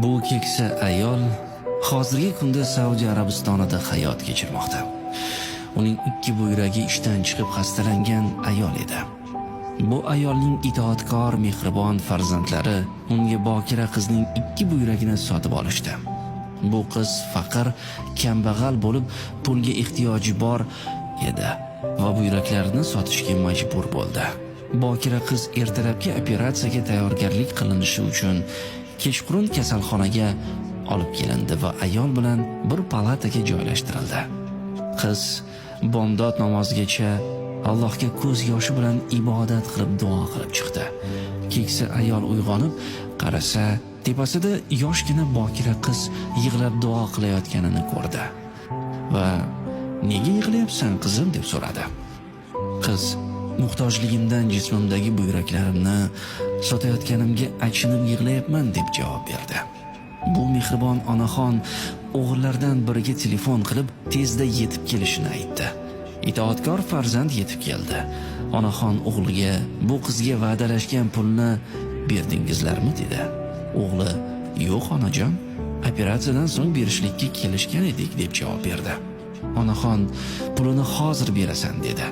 Bu keksa ayol hozirgi kunda Saudiya Arabistonida hayot kechirmoqda. Uning ikki buyragi ishdan chiqib xastalangan ayol edi. Bu ayolning itoatkor, mehribon farzandlari unga bokira qizning ikki buyragini sotib olishdi. Bu qiz faqir, kambag'al bo'lib, pulga ehtiyoji bor edi va buyraklarni sotishga majbur bo'ldi. Bokira qiz ertalabki operatsiyaga tayyorgarlik qilinishi uchun kechqurun kasalxonaga olib kelindi va ayol bilan bir palataga joylashtirildi. Qiz bomdod namozigacha Allohga ko'z yoshi bilan ibodat qilib duo qilib chiqdi. Keksa ayol uyg'onib qarasa, tepasida yoshgina bokira qiz yig'lab duo qilayotganini ko'rdi. Va "Nega yig'layapsan, qizim?" deb so'radi. Qiz "Muhtojligimdan jismimdagi buyraklarimni sotayotganimga achinib yig'layapman" deb javob berdi. Bu mehribon onaxon o'g'illardan biriga telefon qilib tezda yetib kelishini aytdi. Itoatkor farzand yetib keldi. Onaxon o'g'liga "Bu qizga va'dalashgan pulni berdingizlarmi?" dedi. O'g'li "Yo'q, onajon, operatsiyadan so'ng berishlikka kelishgan edik" deb javob berdi. Onaxon "Pulini hozir berasan" dedi.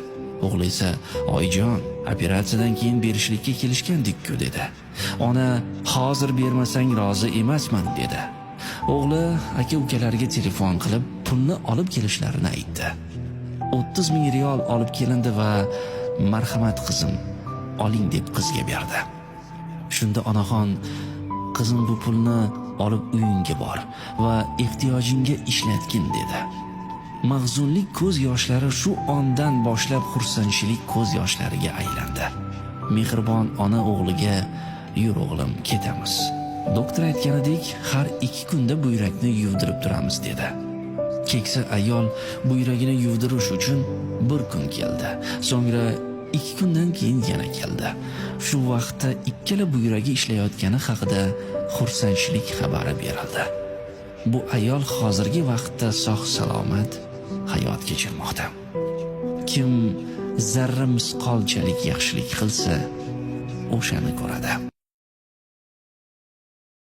O'g'li esa "Oyijon, operatsiyadan keyin berishlikka kelishgandik-ku" dedi. Ona "Hozir bermasang rozi emasman" dedi. O'g'li aka-ukalariga telefon qilib pulni olib kelishlarini aytdi. 30 ming riyol olib kelindi va "Marhamat, qizim, oling" deb qizga berdi. Shunda onaxon "Qizim, bu pulni olib uyingga bor va ehtiyojingga ishlatgin" dedi. Mahzunlik ko'z yoshlari shu ondan boshlab xursandchilik ko'z yoshlariga aylandi. Mehribon ona o'g'liga "Yur, o'g'lim, ketamiz. Doktor aytganidek har 2 kunda buyrakni yuvdirib turamiz" dedi. Keksa ayol buyragini yuvdirish uchun bir kun keldi. So'ngra 2 kundan keyin yana keldi. Shu vaqtda ikkala buyragi ishlayotgani haqida xursandchilik xabari berildi. Bu ayol hozirgi vaqtda sog' salomat hayot kechirmoqda. Kim zarra misqolchalik yaxshilik qilsa, o'shani ko'radi.